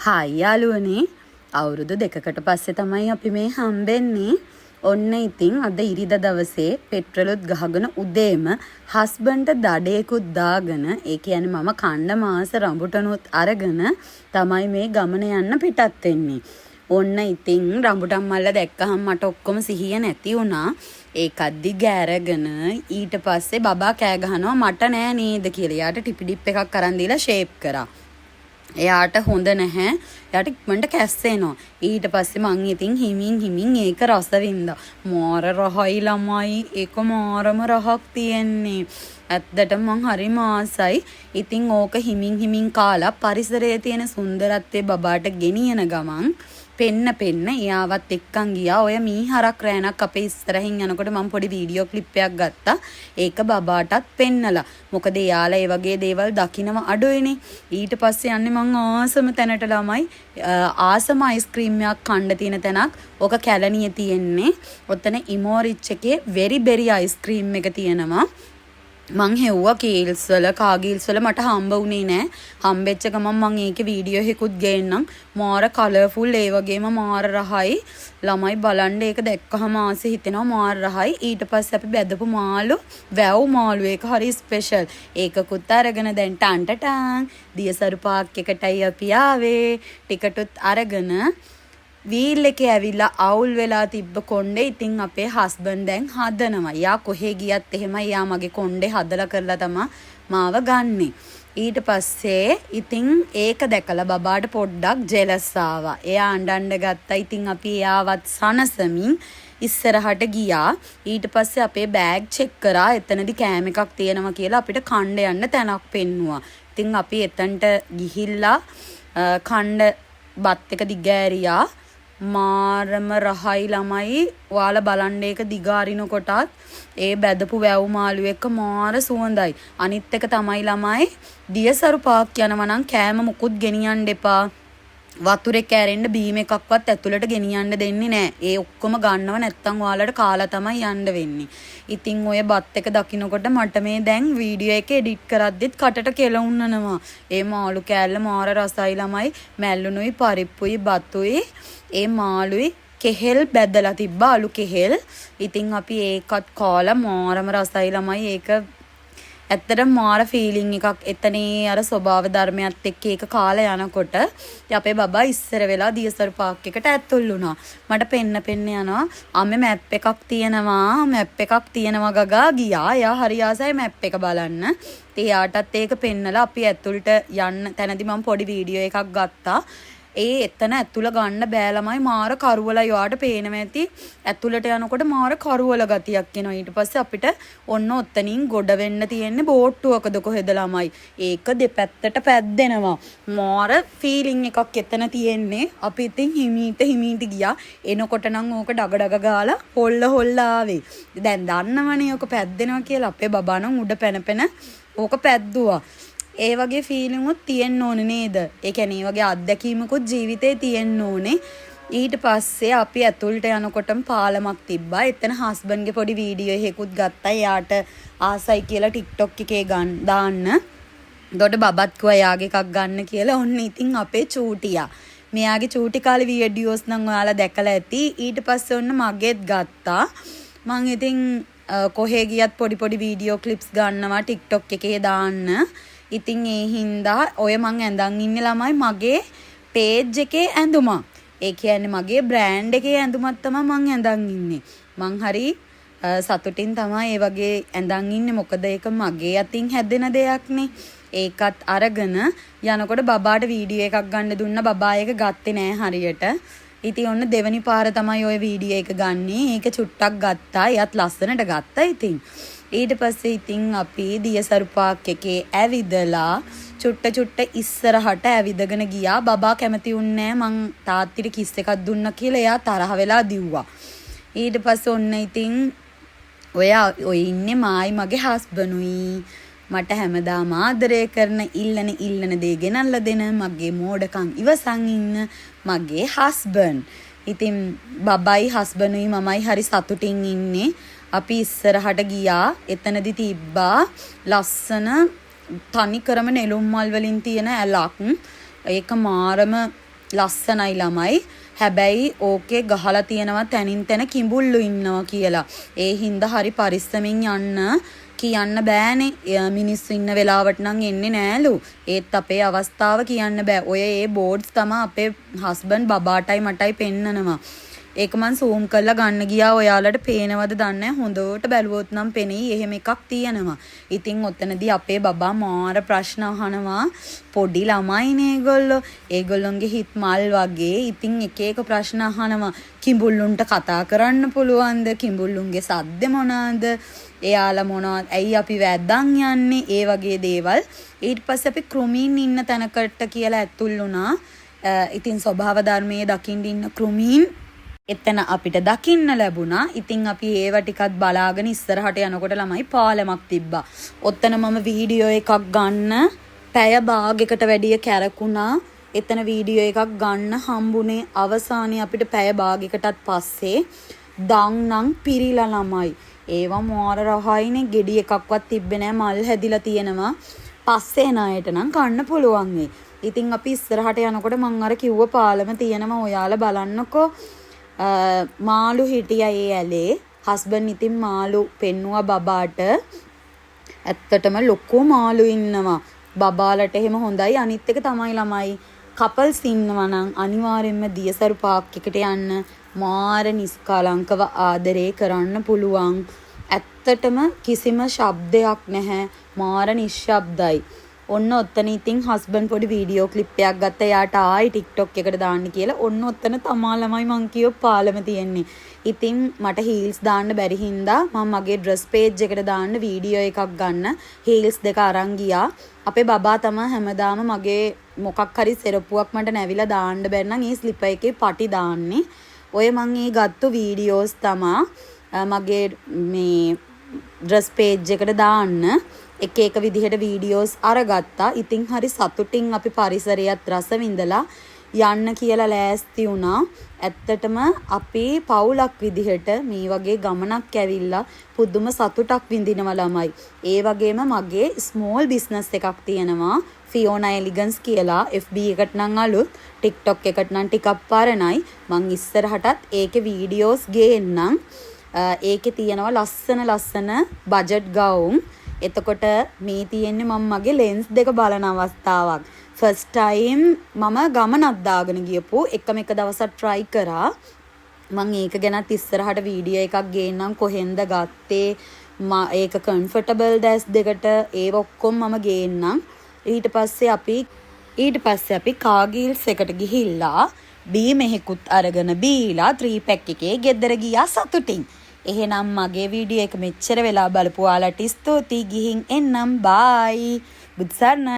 Hi යාළුවනේ, අවුරුදු 2කට පස්සේ තමයි අපි මේ හම්බෙන්නේ. ඔන්න ඉතින් අද ඉරිදා දවසේ පෙට්‍රලුත් ගහගෙන උදේම හස්බන්ඩ්ට දඩේකුත් දාගෙන, ඒ කියන්නේ මම කන්න මාස රඹුටනුත් අරගෙන තමයි මේ ගමන යන්න පිටත් වෙන්නේ. ඔන්න ඉතින් රඹුටන් මල්ල දැක්කහම මට ඔක්කොම සිහිය නැති වුණා. ඒකත් දිග ඇරගෙන ඊට පස්සේ බබා කෑ ගහනවා මට නෑ නේද කියලා. එයාට ටිපි ඩිප් එකක් අරන් දීලා ෂේප් කරා. එයාට හොඳ නැහැ. එයාට ඉක්මනට කැස්ස එනවා. ඊට පස්සේ මං ඉතින් හිමින් හිමින් ඒක රස වින්දා. මාර රහයි ළමයි. ඒක මාරම රහක් තියෙන්නේ. ඇත්තටම මං හරිම ආසයි. ඉතින් ඕක හිමින් හිමින් කාලා පරිසරයේ තියෙන සුන්දරත්වය බබාට ගෙනියන ගමන් පෙන්න පෙන්න එයාවත් එක්කන් ගියා. ඔය මීහරක් රෑනක් අපේ ඉස්සරහින් යනකොට මං පොඩි වීඩියෝ ක්ලිප් එකක් ගත්තා. ඒක බබාටත් පෙන්නලා. මොකද එයාලා ඒ වගේ දේවල් දකිනව අඩුයිනේ. ඊට පස්සේ යන්නේ මං ආසම තැනට ළමයි. ආසම අයිස්ක්‍රීම් එකක් කන්න තියෙන තැනක්. ඕක කැලණියේ තියෙන්නේ. ඔතන ඉමෝරිච් එකේ වෙරි බෙරි අයිස්ක්‍රීම් එක තියෙනවා. මං හෙව්වා කීල්ස් වල, කාගිල්ස් වල, මට හම්බ වුණේ නෑ. හම්බෙච්ච ගමන් මං ඒකේ වීඩියෝ එකකුත් ගේන්නම්. මාර කලර්ෆුල්, ඒ වගේම මාර රහයි. ළමයි බලන්න, ඒක දැක්කහම ආසෙ හිතෙනවා, මාර රහයි. ඊට පස්සේ අපි බැදපු මාළු, වැව් මාළු, ඒක හරි ස්පෙෂල්. ඒකකුත් අරගෙන දැන් ටන් ටටාන් දියසරු පාක් එකටයි අපි ආවේ. ටිකටුත් අරගෙන වීල් එකේ ඇවිල්ලා අවුල් වෙලා තිබ්බ කොණ්ඩේ ඉතින් අපේ හස්බන්ඩ් දැන් හදනවා. එයා කොහේ ගියත් එහෙමයි, එයා මගේ කොණ්ඩේ හදලා කරලා තමා මාව ගන්නෙ. ඊට පස්සේ ඉතින් ඒක දැකලා බබාට පොඩ්ඩක් ජෙලස් ආවා. එයා අඬන්න ගත්තා. ඉතින් අපි එයාවත් සනසමින් ඉස්සරහට ගියා. ඊට පස්සේ අපේ බෑග් චෙක් කරා. එතනදි කෑම එකක් තියෙනවා කියලා අපිට කන්න යන්න තැනක් පෙන්නුවා. ඉතින් අපි එතනට ගිහිල්ලා කන්න බත් එක දිග ඇරියා. මාරම රහයි ළමයි. ඔයාලා බලන්න, ඒක දිග අරිනකොටත් ඒ බැදපු වැව් මාළු එක්ක මාර සුවඳයි. අනිත් එක තමයි ළමයි, දියසරු පාක් යනවා නම් කෑම මුකුත් ගෙනියන්න එපා. වතුර එක ඇරෙන්න බීම එකක්වත් ඇතුළට ගෙනියන්න දෙන්නේ නෑ. ඒ ඔක්කොම ගන්නව නැත්තම් ඔයාලට කාලා තමයි යන්න වෙන්නේ. ඉතින් ඔය බත් එක දකින්නකොට මට මේ දැන් වීඩියෝ එක එඩිට් කරද්දිත් කටට කෙල උන්නනවා. ඒ මාළු කෑල්ල මාර රසයි ළමයි. මැල්ලුනුයි පරිප්පුයි බතුයි ඒ මාළුයි කෙහෙල් බැදලා තිබ්බා, අලු කෙහෙල්. ඉතින් අපි ඒකත් කාලා මාරම රසයි ළමයි. ඒක ඇත්තටම මාර ෆීලිං එකක් එතන ඒ අර ස්වභාව ධර්මයත් එක්ක ඒක කාලා යනකොට. ඉතින් අපේ බබා ඉස්සර වෙලා දියසරු පාක් එකට ඇතුල් වුණා. මට පෙන්න පෙන්න යනවා. අම්මේ මැප් එකක් තියෙනවා, මැප් එකක් තියෙනවා ගගා ගියා. එයා හරි ආසයි මැප් එක බලන්න. ඉතින් එයාටත් ඒක පෙන්නලා අපි ඇතුළට යන්න තැනදි මම පොඩි වීඩියෝ එකක් ගත්තා. ඒ එතන ඇතුළ ගන්න බෑ ළමයි, මාර කරුවලයි. ඔයාට පේනවා ඇති, ඇතුළට යනකොට මාර කරුවල ගතියක් එනවා. ඊට පස්සේ අපිට ඔන්න ඔතනින් ගොඩ වෙන්න තියෙන්නේ බෝට්ටුවකද කොහෙද ළමයි. ඒක දෙපැත්තට පැද්දෙනවා. මාර ෆීලිං එකක් එතන තියෙන්නේ. අපි ඉතින් හිමීට හිමීට ගියා. එනකොට නම් ඕක ඩග ඩග ගාලා හොල්ල හොල්ල ආවේ. දැන් දන්නවනේ ඕක පැද්දෙනවා කියලා. අපේ බබා නම් උඩ පැන පැන ඕක පැද්දුවා. ඒ වගේ ෆීලිං උත් තියෙන්න ඕනේ නේද? ඒ කියන්නේ ඒ වගේ අත්දැකීමකුත් ජීවිතේ තියෙන්න ඕනේ. ඊට පස්සේ අපි ඇතුළට යනකොටම පාලමක් තිබ්බා. එතන හස්බන්ඩ්ගේ පොඩි වීඩියෝ එකකුත් ගත්තා. එයාට ආසයි කියලා TikTok එකේ ගන්න දාන්න. එතකොට බබත් කිව්වා එයාගේ එකක් ගන්න කියලා. ඔන්න ඉතින් අපේ චූටියා. මෙයාගේ චූටි කාලේ වීඩියෝස් නම් ඔයාලා දැකලා ඇති. ඊට පස්සේ ඔන්න මගේත් ගත්තා. මං ඉතින් කොහේ ගියත් පොඩි පොඩි වීඩියෝ ක්ලිප්ස් ගන්නවා TikTok එකේ දාන්න. ඉතින් ඒ හින්දා ඔය මං ඇඳන් ඉන්නේ ළමයි මගේ පේජ් එකේ ඇඳුමක්. ඒ කියන්නේ මගේ බ්‍රෑන්ඩ් එකේ ඇඳුමක් තමයි මං ඇඳන් ඉන්නේ. මං හරි සතුටින් තමයි ඒ වගේ ඇඳන් ඉන්නේ. මොකද ඒක මගේ අතින් හැදෙන දෙයක්නේ. ඒකත් අරගෙන යනකොට බබාට වීඩියෝ එකක් ගන්න දුන්නා. බබා ඒක ගත්තේ නෑ හරියට. ඉතින් ඔන්න දෙවනි පාර තමයි ඔය වීඩියෝ එක ගන්නේ. ඒක චුට්ටක් ගත්තා. එයත් ලස්සනට ගත්තා ඉතින්. ඊට පස්සේ ඉතින් අපි දියසරු පාක් එකේ ඇවිදලා චුට්ට චුට්ට ඉස්සරහට ඇවිදගෙන ගියා. බබා කැමති වුණේ නෑ මං තාත්තිට කිස් එකක් දුන්නා කියලා. එයා තරහ වෙලා දිව්වා. ඊට පස්සේ ඔන්න ඉතින් ඔය ඔය ඉන්නේ මායි මගේ හස්බනුයි. මට හැමදාම ආදරය කරන, ඉල්ලන ඉල්ලන දේ ගෙනල්ලා දෙන, මගේ මෝඩකම් ඉවසන් ඉන්න මගේ හස්බන්ඩ්. ඉතින් බබයි හස්බනුයි මමයි හරි සතුටින් ඉන්නේ. අපි ඉස්සරහට ගියා. එතනදි තිබ්බා ලස්සන තනිකරම නෙළුම් මල් වලින් තියෙන ඇලක්. ඒක මාරම ලස්සනයි ළමයි. හැබැයි ඕකේ ගහලා තියෙනවා තැනින් තැන කිඹුල්ලු ඉන්නවා කියලා. ඒ හින්දා හරි පරිස්සමින් යන්න. කියන්න බෑනේ, මිනිස්සු ඉන්න වෙලාවට නම් එන්නේ නෑලු. ඒත් අපේ අවස්ථාව කියන්න බෑ. ඔය ඒ බෝඩ්ස් තමා අපේ හස්බන්ඩ් බබාටයි මටයි පෙන්නනවා. ඒක මං සූම් කරලා ගන්න ගියා. ඔයාලට පේනවද දන්නේ නෑ. හොඳට බැලුවොත් නම් පෙනෙයි එහෙම එකක් තියෙනවා. ඉතින් ඔතනදී අපේ බබා මාර ප්‍රශ්න අහනවා. පොඩි ළමයිනේ ඒගොල්ලෝ. ඒගොල්ලොන්ගේ හිත් මල් වගේ. ඉතින් එක එක ප්‍රශ්න අහනවා. කිඹුල්ලුන්ට කතා කරන්න පුළුවන්ද? කිඹුල්ලුන්ගේ සද්ද මොනවාද? එයාලා මොනවද? ඇයි අපි වැද්දන් යන්නේ? ඒ වගේ දේවල්. ඊට පස්සේ අපි කෘමීන් ඉන්න තැනකට කියලා ඇතුල් වුණා. ඉතින් ස්වභාව ධර්මයේ දකින්න ඉන්න කෘමීන් එතන අපිට දකින්න ලැබුණා. ඉතින් අපි ඒව ටිකත් බලාගෙන ඉස්සරහට යනකොට ළමයි පාලමක් තිබ්බා. ඔතන මම වීඩියෝ එකක් ගන්න පැය භාගෙකට වැඩිය කැරකුණා. එතන වීඩියෝ එකක් ගන්න හම්බුනේ අවසානයේ අපිට පැය භාගෙකටත් පස්සේ. දන් නම් පිරිලා ළමයි. ඒවා මාර රහයිනේ. ගෙඩි එකක්වත් තිබ්බේ නෑ, මල් හැදිලා තියෙනවා. පස්සේ එන අයට නම් කන්න පුළුවන් වෙයි. ඉතින් අපි ඉස්සරහට යනකොට මං අර කිව්ව පාලම තියෙනවා, ඔයාලා බලන්නකෝ. මාළු හිටියා ඒ ඇලේ. හස්බන්ඩ් ඉතින් මාළු පෙන්නුවා බබාට. ඇත්තටම ලොකු මාළු ඉන්නවා. බබාලට එහෙම හොඳයි. අනිත් එක තමයි ළමයි, කපල්ස් ඉන්නවා නම් අනිවාර්යෙන්ම දියසරු පාක් එකට යන්න. මාර නිස්කලංකව ආදරේ කරන්න පුළුවන්. ඇත්තටම කිසිම ශබ්දයක් නැහැ. මාර නිශ්ශබ්දයි. ඔන්න ඔතන ඉතින් හස්බන්ඩ් පොඩි වීඩියෝ ක්ලිප් එකක් ගත්තා එයාට ආයි ටික්ටොක් එකට දාන්න කියලා. ඔන්න ඔතන තමා ළමයි මං කියව පාලම තියෙන්නේ. ඉතින් මට හීල්ස් දාන්න බැරි හින්දා මං මගේ ඩ්‍රෙස් පේජ් එකට දාන්න වීඩියෝ එකක් ගන්න හීල්ස් දෙක අරන් ගියා. අපේ බබා තමා හැමදාම මගේ මොකක් හරි සෙරප්පුවක් මට නැවිලා දාන්න බැරි නම් ඒ ස්ලිපර් එකේ පටි දාන්නේ. ඔය මං ඒ ගත්තු වීඩියෝස් තමා මගේ මේ ඩ්‍රෙස් පේජ් එකට දාන්න එක එක විදිහට වීඩියෝස් අරගත්තා. ඉතින් හරි සතුටින් අපි පරිසරයත් රස විඳලා යන්න කියලා ලෑස්ති වුණා. ඇත්තටම අපි පවුලක් විදිහට මේ වගේ ගමනක් ඇවිල්ලා පුදුම සතුටක් විඳිනවා ළමයි. ඒ වගේම මගේ ස්මෝල් බිස්නස් එකක් තියෙනවා, ෆියෝනා එලිගන්ස් කියලා. FB එකට නම් අලුත්, TikTok එකට නම් ටිකක් පරණයි. මං ඉස්සරහටත් ඒකේ වීඩියෝස් ගේන්නම්. ඒකේ තියෙනවා ලස්සන ලස්සන බජට් ගවුම්. එතකොට මේ තියෙන්නේ මම මගේ ලෙන්ස් දෙක බලන අවස්ථාවක්. ෆස්ට් ටයිම් මම ගමනක් දාගෙන ගියපු එකම එක දවසක් try කරා. මං ඒක ගැනත් ඉස්සරහට වීඩියෝ එකක් ගේන්නම්, කොහෙන්ද ගත්තේ, ඒක කම්ෆර්ටබල් ඇස් දෙකට, ඒව ඔක්කොම මම ගේන්නම්. ඊට පස්සේ අපි කාගිල්ස් එකට ගිහිල්ලා බීම එහෙකුත් අරගෙන බීලා 3 පැක් එකේ ගෙදර ගියා සතුටින්. එහෙනම් මගේ වීඩියෝ එක මෙච්චර වෙලා බලපු ඔයාලට ස්තුතියි. ගිහින් එන්නම්. බායි. බුදු සරණයි.